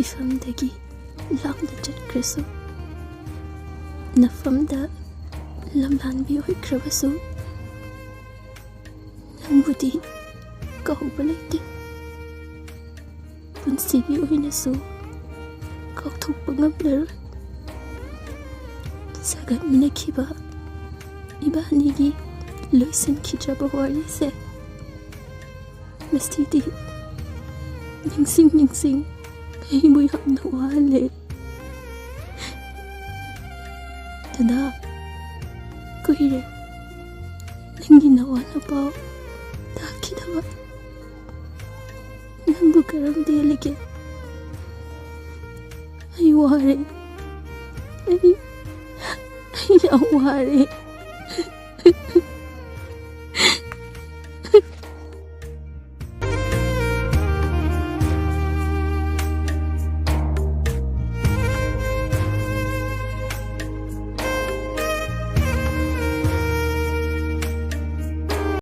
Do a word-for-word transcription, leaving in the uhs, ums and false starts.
ꯏꯐꯝꯗꯒꯤ ꯂꯥꯞꯅ ꯆꯠꯈ꯭ꯔꯁꯨ, ꯅꯐꯝꯗ ꯂꯝꯂꯥꯟꯕꯤ ꯑꯣꯏꯈ꯭ꯔꯕꯁꯨ, ꯅꯪꯕꯨꯗꯤ ꯀꯥꯎꯕ ꯂꯩꯇꯦ꯫ ꯄꯨꯟꯁꯤꯒꯤ ꯑꯣꯏꯅꯁꯨ ꯀꯥꯎꯊꯣꯛꯄ ꯉꯝꯂꯔꯣꯏ꯫ ꯁꯥꯒꯠꯃꯤꯟꯅꯈꯤꯕ ꯏꯕꯥꯅꯤꯒꯤ ꯂꯣꯏꯁꯤꯟꯈꯤꯗ꯭ꯔꯕ ꯋꯥꯔꯤꯁꯦ, ꯉꯁꯤꯗꯤ ꯅꯤꯡꯁꯤꯡ ꯅꯤꯡꯁꯤꯡ ꯑꯩꯕꯨ ꯌꯥꯝꯅ ꯋꯥꯍꯜꯂꯦ꯫ ꯗꯗꯥ, ꯀꯨꯏꯔꯦ ꯅꯪꯒꯤ ꯅꯋꯥ ꯅꯄꯥꯎ ꯇꯥꯈꯤꯗꯕ꯫ ꯅꯪꯕꯨ ꯀꯔꯝ ꯂꯦꯜꯂꯤꯒꯦ? ꯑꯩ ꯋꯥꯔꯦ꯫ ꯑꯩ, ꯑꯩ ꯌꯥꯝ ꯋꯥꯔꯦ꯫